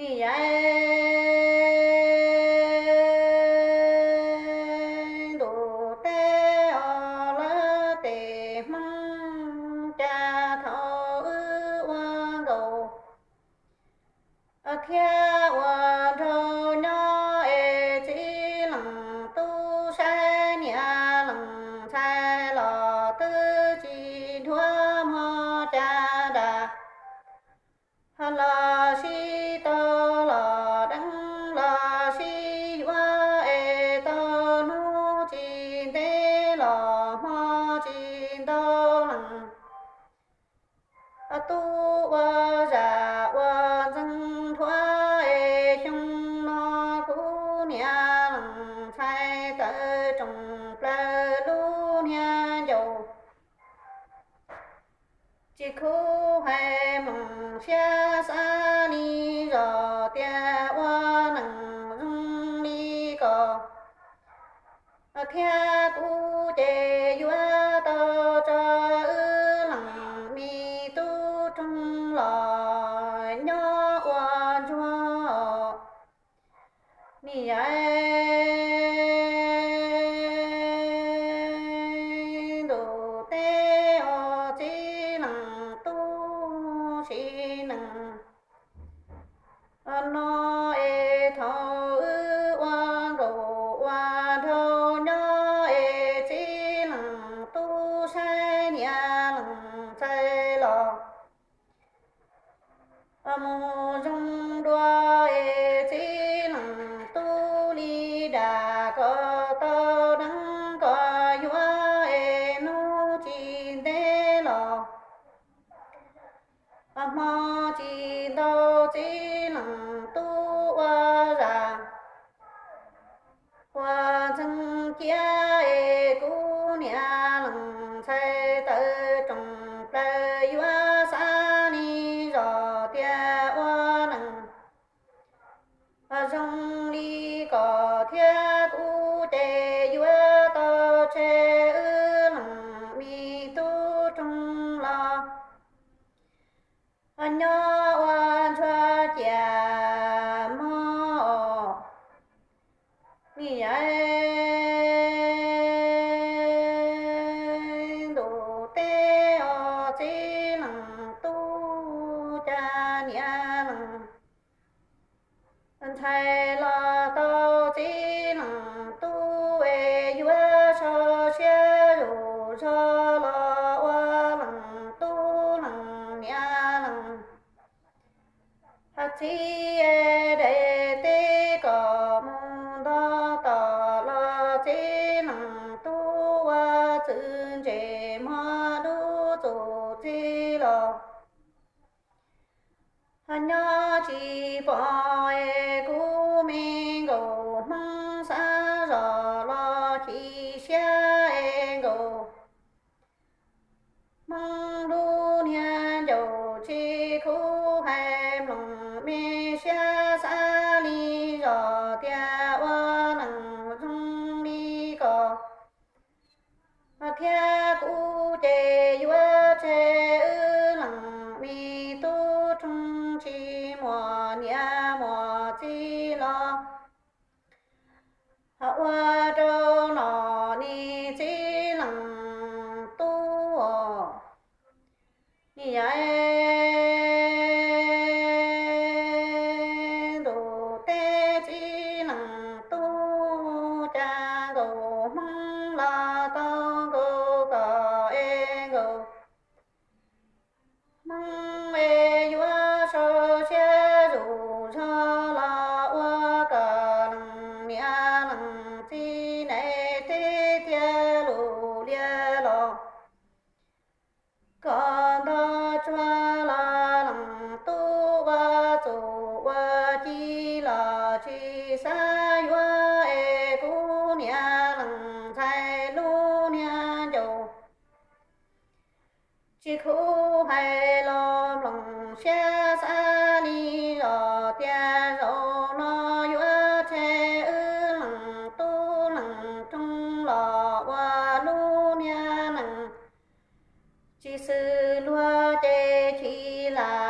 Nij yaiv ntuj teb os, lawv tes Hmoob cas thaum wb ua nkaus thiab ua nraug nyob es txiv leej tub saib niam leej ntxhais los twb tsis dhuav mog cas nram los sib tau los deev los sib yuav es tau hnub tsis ntev los hmo tsis ntau leej tub ua zam ua ntxeeg dhuav es xyoo no kuv niam leej ntxhais tawv rooj plaws lub niag ncaus. Tsis khuv hais mloog siab xav li zos tias ua neej zoo li ko thiab kuv ces yuav tau tso wb leej me tub roog los nyob ua ntsuag. Nij yaiv ntuj teb os, txiv leej tub sim neej no es thaum wb ua nkaus ua nraug nyob es txiv leej tub saib niam leej ntxhais los mus zoo dua es txiv leej tub li dam kom tau deev kom yuav es hnub tsis ntev los hmo tsis ntau txiv leej tub ua zam ua ntxeeg cia es kuv niam leej ntxhais tawv rooj plaws yuav xav li zos tias ua neej zoo li ko thiab kuv ces yuav tau tseg wb leej me tub roog los nyob ua ntsuag ciam mog. Nij yaiv ntuj teb os, txiv leej tub cas niam leej ntxhais los tau txiv leej tub es yuav sau siab zuj zog los ua leej tub leej niam leej txiv es daim teb kom mus ntog tom los txiv leej tub ua txwv ntses mog dub txuj txij los nyob tsis pom es kuv me nkaus Hmoob xav zos los chim siab es nkaus Hmoob lub niag ncaus tsis khuv hais mloog me siab xav li zos tias ua neej zoo li ko thiab kuv ces yuav tseg wb leej me tub roog tsis muaj niam muaj txiv los ua rau nom niam txiv leej tub os. Nij yaiv ntuj teb txiv leej tub cas nkaus Hmoob los tau nkaus kom es nkaus Hmoob es yuav sau siab zuj zog los ua kom leej niam leej txiv neej teb thiab lus lias los kom ntog tsuag los leej tub ua txuj ua ci los tsis xav yuav es kuv niam leej ntxhais lub niag ncaus tsis khuv hais los mloog siab